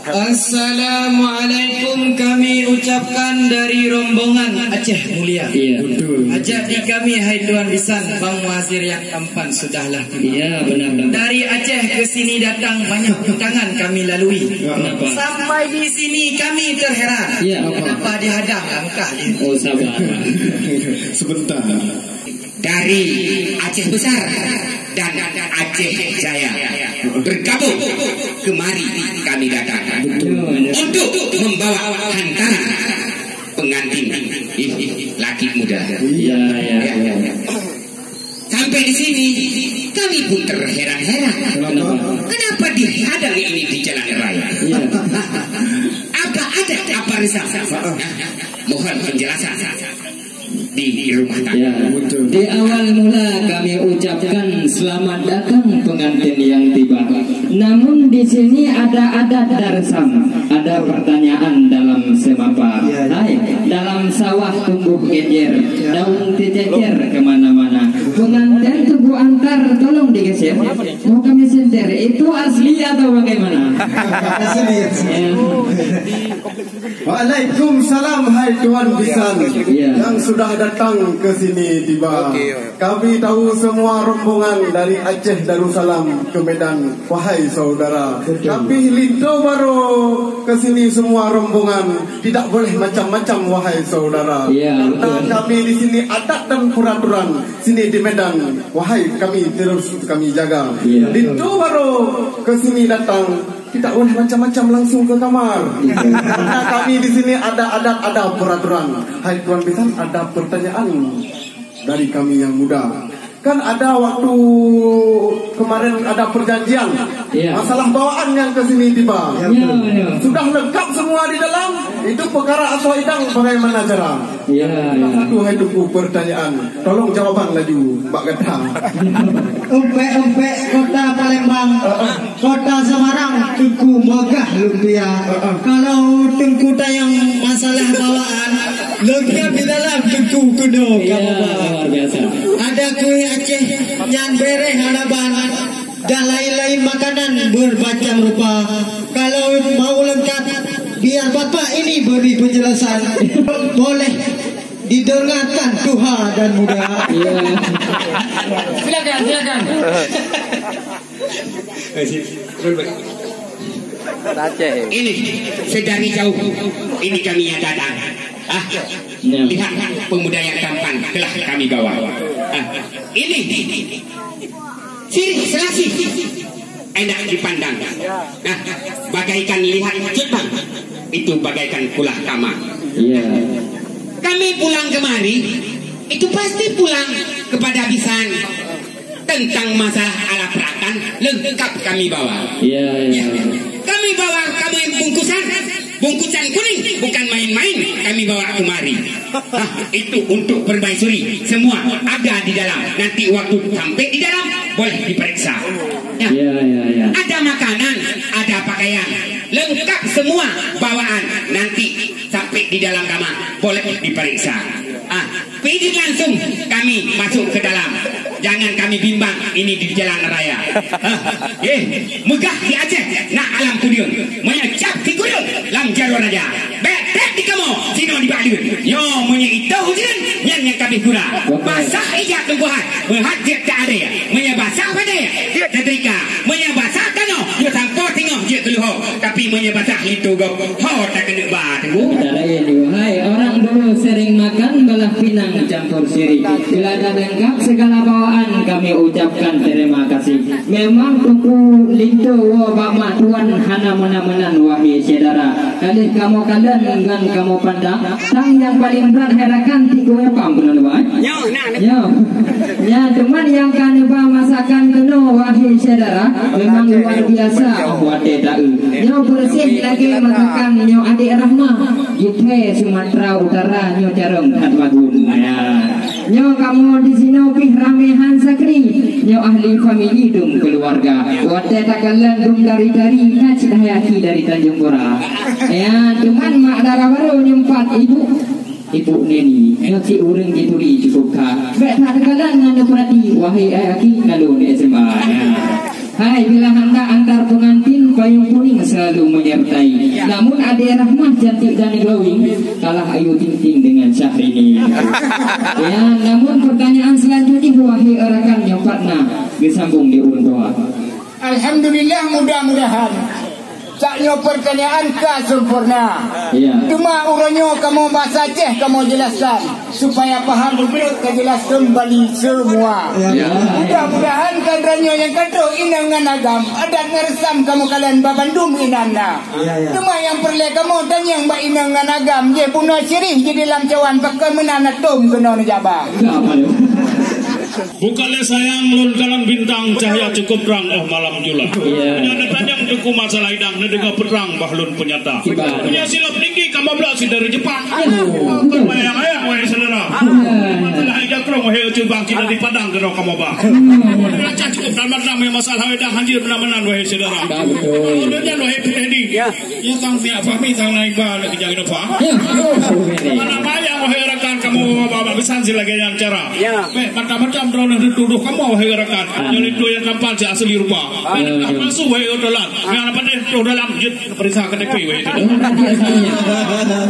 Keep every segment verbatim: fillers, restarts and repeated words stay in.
Assalamualaikum kami ucapkan dari rombongan Aceh Mulia. Iya. Betul. Ajak di kami, hai Tuan Bisan, Bang Muhazir yang tampan sudahlah tiba. Iya, benar, benar. Dari Aceh ke sini datang banyak rintangan kami lalui. Kenapa? Sampai di sini kami terheran. Iya. Kenapa dihadang langkah dia? Oh, sabar. Sebentar. Dari Aceh Besar dan Aceh Jaya bergabung kemari kami datang untuk membawa hantaran pengantin, ih, laki muda. Iya, iya, iya. Sampai di sini kami pun terheran-heran. Kenapa? Kenapa dihadang ini di jalan raya? Iya. Apa ada apa resah? Mohon penjelasan di rumah tangga. Ya, betul. Di awal mula kami ucapkan selamat datang pengantin yang tiba. Namun di sini ada adat darsam, ada pertanyaan dalam semapa. Ya, ya. Hai, dalam sawah tumbuh genjer, ya, daun tercecer kemana-mana. Pengantin tunggu antar, tolong digeser. Mau kami senter, itu asli atau bagaimana? Asli, asli. Ya. Waalaikumsalam, hai Tuan Bisan, iya, yang sudah datang ke sini tiba. Oke. Kami tahu semua rombongan dari Aceh Darussalam ke Medan, wahai saudara. Betul. Tapi linto baru ke sini semua rombongan, tidak boleh macam-macam, wahai saudara. Iya, karena betul, kami di sini adat dan peraturan sini di Medan, wahai kami terus kami jaga. Iya. Linto baru ke sini datang, tidak boleh macam-macam, langsung ke kamar. Iya. Karena kami di sini ada adat, ada peraturan. Hai Tuan Bisan, ada pertanyaan dari kami yang muda. Kan ada waktu kemarin ada perjanjian, iya, masalah bawaan yang ke sini tiba. Iya, iya. Sudah lengkap semua di dalam, itu perkara asoe idang bagaimana cara? Iya, iya. Satu hai Teungku pertanyaan. Tolong jawaban laju, bak gata. Umpék-umpék kota Palembang, kota Semarang, Teungku meugah lumpia. Kalau Teungku tanyong masalah bawaan, lengkap di dalam Teungku keunoe. Iya, luar biasa. Ada kueh Aceh nyan bereh hana ban, dan lain-lain makanan bermacam rupa. Kalau mau lengkap, biar Bapak ini beri penjelasan. Boleh didengarkan tuha dan muda. Iya. Silakan, silakan. Aceh. Ini sedari jauh ini kami yang datang. Ah, iya, lihat pemuda yang tampan telah kami bawa. Ah, ini Sirih Selasih enak dipandang. Nah, bagaikan lihat Jepang, itu bagaikan kulah kama. Iya. Kami pulang kemari, itu pasti pulang kepada Bisan. Tentang masalah alat perakan, lengkap kami bawa. Iya, iya. Ya. Kami bawa kami bungkusan, bungkusan kuning, bukan main-main kami bawa kemari. Hah, itu untuk permaisuri. Semua ada di dalam. Nanti waktu sampai di dalam, boleh diperiksa. Ya. Iya, iya, iya. Ada makanan, ada pakaian. Lengkap semua bawaan. Nanti sampai di dalam kamar, boleh diperiksa. Ah, pidit langsung kami masuk ke dalam. Jangan kami bimbang, ini di jalan raya. Hah? Eh, meugah di Aceh, nak alam kudeueng. Meunyoe cap di kudeueng, lam jaroe raja. Bèk trép di kamoe, sinoe di bak deuen. Nyoe meunyoe itôh ujeuen, nyan nyang ka abéh gura. Basah ija teungku hai, meuhat jeuet ta adé. Meunyoe basah padé, jeuet teutrika. Meunyoe basah tanoh, nyoe sampoe singoh jeuet keuluho. Tapi meunyoe basah linto gob, ho takeuneuk ba teungku. Kata lain, hai, orang dulu sering makan belah pinang campur sirih. Bila dah lengkap segala bawaan, kami ucapkan terima kasih. Memang teungku linto woe bak mak tuan hana meunan-meunan, wahai syedara. Ka lheueh kamoe kalon ngon kamoe pandang, tang nyang paleng brat hai rakan tiga pam keunoe, Bang. Nyoe, nah, nah. Nyoe. Nyan, teuma nyang ka neuba masakan keunoe, wahai syedara, memang luar biasa, oh, watèe taeu. Nyoe beureuséh lagèe masakan nyoe Adek Rahma, jithèe Sumatera Utara, nyoe carông that bagun. Ya. Nyoe kamoe di sinoe pih ramé han sakri. Nyoe ahli famili dum keuluwarga. Watèe takalon dum tari-tari, na cit hai aki dari Tanjung Pura. Ya, teuma mak dara barô nyoe pat ibu. Ibu Neni, nyoe cit ureueng jituri cukup that. Bèk that teukalon ngon neupeurati, wahai ai aki, nalôn di S M A. Ya. Hai, bila handak antar pengantin, payung kuning selalu menyertai. Ya. Namun Ade Rahmah cantik dan glowing, kalah Ayu Ting Ting dengan Syahrini. Ya, namun pertanyaan selanjutnya, wahai rakan, nyoe pat na geusambung di ureueng tuha. Alhamdulillah, mudah-mudahan. Cak nyoe pertanyaan ka sempurna. Ya. Teuma uroe nyoe kamoe bahasa Aceh kamoe jelaskan. Supaya paham beutôi ka jeulaih keumbali seumua. Ya. Mudah-mudahan keu droeneuh nyang ka trok inong ngon agam, adat ngon reusam kamoe kalon bak bandum inan na. Ya, ya. Teuma nyang peureulée kamoe tanyong bak inong ngon agam, jih bunoe sirih jih di lam cawan, pakon meunan na tom keunoe neujak ba. Bukan lé sayang lôn kalon bintang, cahya cukup terang, oh, malam jula. Ya. Meunyoe neutanyong Teungku masalah idang, neudeungoe peutrang bah lôn peunyata. Kiban. Meunyoe silop tinggi kamoe bloe si dari Jepang. Aduh. Bayang-bayang, wahai syedara. Masalah hai jakrong, wahai Ucu Bang, kita di Padang keunoe kamoe ba. Meunyoe cah cukup dalam dam, masalah hai dang hanjeuet meunan-meunan, wahai syedara. Betul. Kemudian, wahai Teddy. Ya. Ya, tang siap Fahmi, tang naik ba, nak kerja kena Fah. Ya. Mana bayang, wahai rakan, kamoe ba, ba, ba, bisan si lagée nyan cara. Ya. Bèk macam-macam droeneuh dituduh kamoe, wahai rakan. Ah. Nyoe linto nyang tampan si asli rupa. Ah. Bèk palsu, wahai Utolan. Nyang na padeh troh dalam, jeuet peuriksa K T P, wahai. Ya,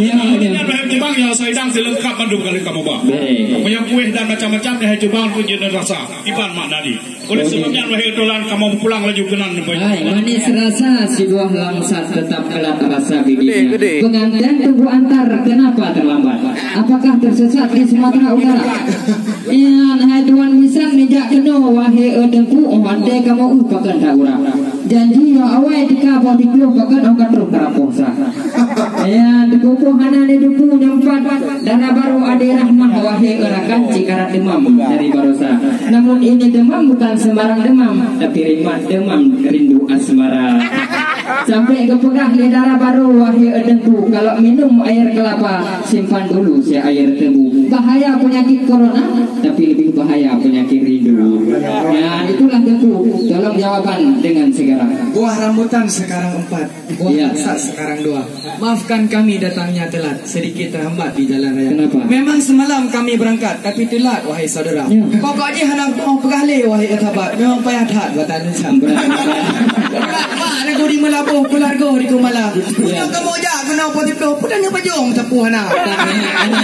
ya. Nyan, wahai Ucu Bang, nyang saidang si leungkap mandum kali kamoe ba. Baik. Meunyoe kueh dan macam-macam, wahai Ucu Bang, tu jeuet rasa. Kiban makna di. Oleh sebab nyan, wahai Utolan, kamoe pulang laju keunan. Hai, manis rasa si buah langsat, tetap kelat rasa bibinya. Gede, gede. Pengantin tunggu antar, kenapa terlambat? Apakah tersesat di Sumatera Utara? Nyan, hai tuan bisan, neujak keunoe, wahai Teungku, oh, andai kamoe, uh, pakon that urah. Janji nyoe awai tika boh diploh, pakon oh ka troh karapoh sa. Ya, dikukuh hana neuduku nyang pat, dara barô Ade Rahmah, wahai rakan, cikarat demam dari barosa. Namun ini demam bukan sembarang demam, tapi rimat demam rindu asmara. Sampai geupeugah lé dara barô, wahai Teungku, kalau minum air kelapa, simpan dulu si air tebu. Bahaya penyakit corona, tapi lebih bahaya penyakit rindu. Ya, itulah Teungku, tolong jawaban dengan segera. Buah rambutan sekarang empat. Buah, iya, langsat sekarang dua. Maafkan kami datangnya telat, sedikit terhambat di jalan raya. Kenapa? Memang semalam kami berangkat, tapi telat, wahai saudara. Ya. Pokok jih hana teupeugah lé, wahai sahabat. Memang payah that bak taneuh sam. Berat, berat. Berat, mak, lagu di Meulaboh, keluarga di Keumala. Ya. Pulang kamoe jak keunoe Poh Siplôh, peue taneuh pajong sapeue hana. Hana, hana, hana.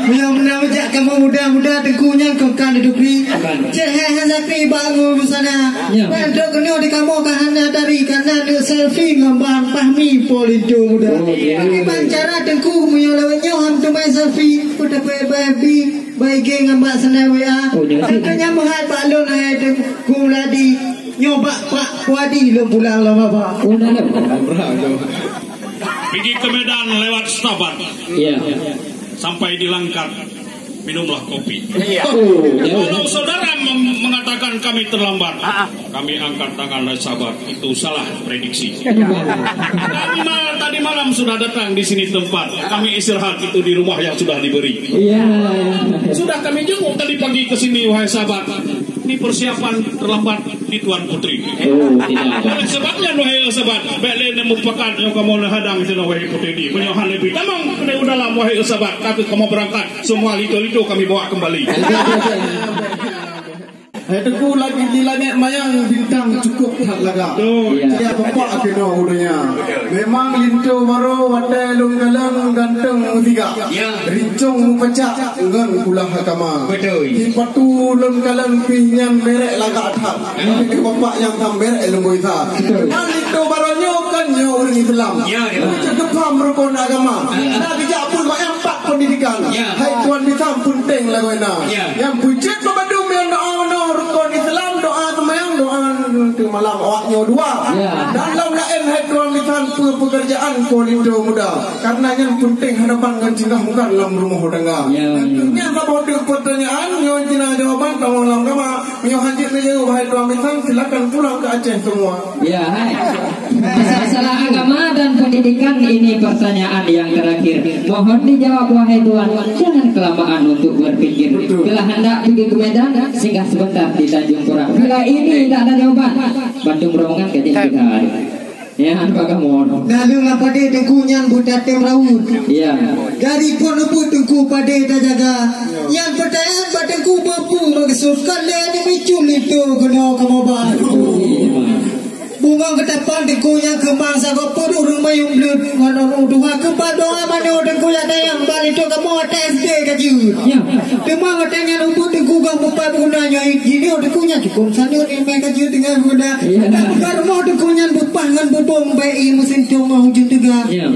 Meunyoe meunan jak kamoe muda-muda, Teungku, nyan kon ka neudukri. Bukan. Cék hai hana pi bak ngulu sana. Ya. Ban trok keunoe di kamoe ka hana dari, kana neuk selfie ngon Bang Fahmi, Poh Linto Muda. Oh, ya. Kiban cara Teungku, meunyoe lawét nyoe han teumé selfie, peue tapeubai bi, bai geng ngon bak sana W A. Oh, ya. Teuka nyang meuhat bak lôn, hai Teungku Muladi. Nyoe bak Pak Puadi lôn pulang lom, Abah. Oh, dah, dah. Pigi ke Medan lewat Setabat. Iya. Sampai di Langkat. Minumlah kopi. Iya. Oh, ya. Kalau saudara mem-, mengatakan kami terlambat, ah, ah, kami angkat tangan dan sabar. Itu salah prediksi. Iya. Kami mal-, tadi malam sudah datang di sini tempat. Kami istirahat itu di rumah yang sudah diberi. Iya, iya. Sudah kami jenguk tadi pagi ke sini, wahai sahabat. Ini persiapan terlambat di Tuan Putri. Oh, tidak ada. Oleh sebab nyan, wahai sahabat, bèk lé neumupakat nyoe kamoe neuhadang sinan, wahai Putri. Meunyoe hana neubi tamong keuneuk u dalam, wahai sahabat, ka kheueh kamoe beurangkat. Semua linto-linto kami bawa kembali. Hai Teungku, lagi di langét mayang bintang cukup that lagak. Betul. Iya. Cahya bapak keunoe u donya. Memang linto barô watèe lôn kalon ganteng meusigak. Ya. Rincong mupacak ngon kulah agama. Betul. Sipatu lôn kalon pih nyan merek lagak that. Ya. Tapi keu bapak nyang tam merek leumboi that. Betul. Nyan linto barô nyoe kan nyoe ureueng Islam. Ya, ya. Meunyoe geupaham rukon agama. Ya. Nah, dijak pun mak empat pendidikan. Ya. Hai tuan bisan peunteng lagoena. Ya. Nyang peujeuet bak bandum nyang doa meunoe rukon Islam, doa seumayang, doa teungku malam awak nyoe dua. Ya. Dan lom laén hai tuan bisan peue pekerjaan Poh Linto Muda. Karena nyan peunteng hadapan ngon singgah muka dalam rumoh tangga. Ya, ya. Nyan saboh teuk pertanyaan, nyoe cina jawaban tamong lam kama. Nyoe hanjeuet neujaweueb hai tuan bisan, silakan pulang ke Aceh semua. Ya, hai. Masalah agama dan pendidikan ini pertanyaan yang terakhir. Mohon dijawab, wahai Tuan, jangan kelamaan untuk berpikir. Betul. Bila hendak pergi ke Medan, singgah sebentar di Tanjung Pura. Bila ini tidak ada jawaban, bandum rombongan ka jadi kita. Ya, hana bak kamoe. Naleueng lam padé teungku nyan buet tatem raut. Ya. Dari phon ubit teungku padé tajaga. Nyan peutanyaan bak teungku beupeue meukeusut ka lheueh ni micul linto keunoe kamoe ba. Bungong keutapan teungku nyan keumang sagoe peuet ureueng mayuem bleuet ngon ureueng tuha keuba doa manoe teungku jak tayang bak linto kamoe até S D ka jeuet. Ya. Teuma watèe nyan ubit teungku gong beupai beuguna nyoe, jinoe teungku nyan cukôp saneut iéleumé ka jeuet tinggai beuguna. Ya. Tapi bak rumoh teungku nyan beupah ngon bubông bèe ié meusintong ngon ujeuen teuga. Ya.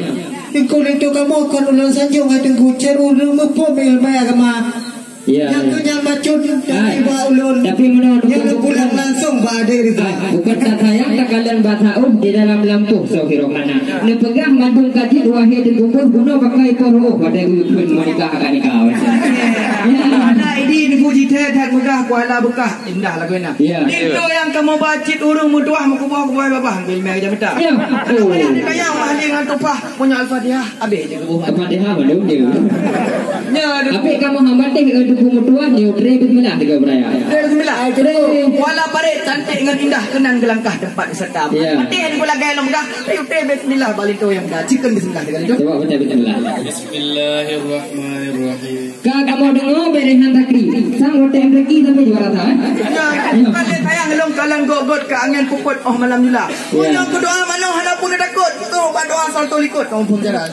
Teungku linto kamoe kon ulôn sanjong hai teungku, cit ureueng muphom iéleumé agama. Ya. Nyang keu nyan bacut dari bak ulôn. Tapi meunoe nyang teungku pulang langsung bak Adé Rizal. Bukan that sayang takalon bak saôh di dalam lampôh soe hiroh hana. Neupeugah mandum ka jeuet wahé teungku boh bunoe pakai po reuôh watèe geukheun meunikah ka nikah. Ya. Anak idi neupuji thèe that meugah kuala beukah indah lagu na. Ya. Linto nyang kamoe ba cit ureueng meutuah meukuboh kuboh babah iéleumé jamita. Ya. Betul. Kayang mahli ngon tupah punya Al-Fatihah. Habéh je geuboh. Al-Fatihah mandum je. Nya, tapi kamoe hamba teh, eh, teungku meutuah ni, utre bismillah tiga beraya. Utre bismillah. Utre. Wala paret cantik ngon indah keunan geulangkah teumpat wisata. Ya. Mati di bola gaya lom gah, tapi utre bismillah bak linto nyang ka. Cikeun bismillah tiga linto. Coba baca bismillah. Bismillahirrahmanirrahim. Ka kamoe deungoe berehan takri. Sang roti M P K tapi juara sah, eh? Ya, kan dia sayang lom kalan gok-gok ke angin puput oh malam jula. Ya. Punya kedoa manoe hana pun takut. Tu bak doa salto likot. Kamu pun jalan.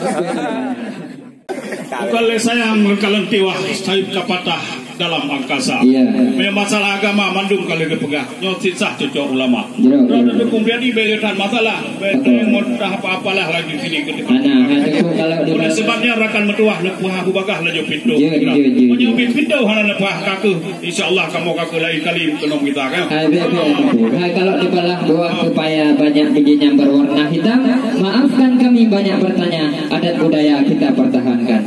Bukan lé sayang rengkalan tiwah, sayup ka patah dalam angkasa. Iya. Memang masalah agama mandum ka lheueh geupeugah. Nyoe sit sah cocok ulama. Iya, iya. Rada dukung jadi bela that masalah. Betul. Bela meudah apa-apalah lagi sini ketika. Ana, ha, betul kalau di. Oleh sebabnya rakan meutuah neupeugah bubagah laju pintu. Iya, iya, iya, iya. Meunyoe pintu hana neupeugah kaku. Insya Allah kamoe ka keu laén kali keunoe kita kan. Hai, bèk, bèk, bèk. Hai, kalau dibalah buah pepaya banyak bijinya berwarna hitam, maafkan kami banyak bertanya, adat budaya kita pertahankan.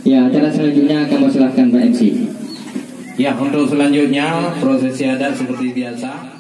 Ya, acara selanjutnya kamoe serahkan Pak M C. Ya, untuk selanjutnya prosesi adat seperti biasa.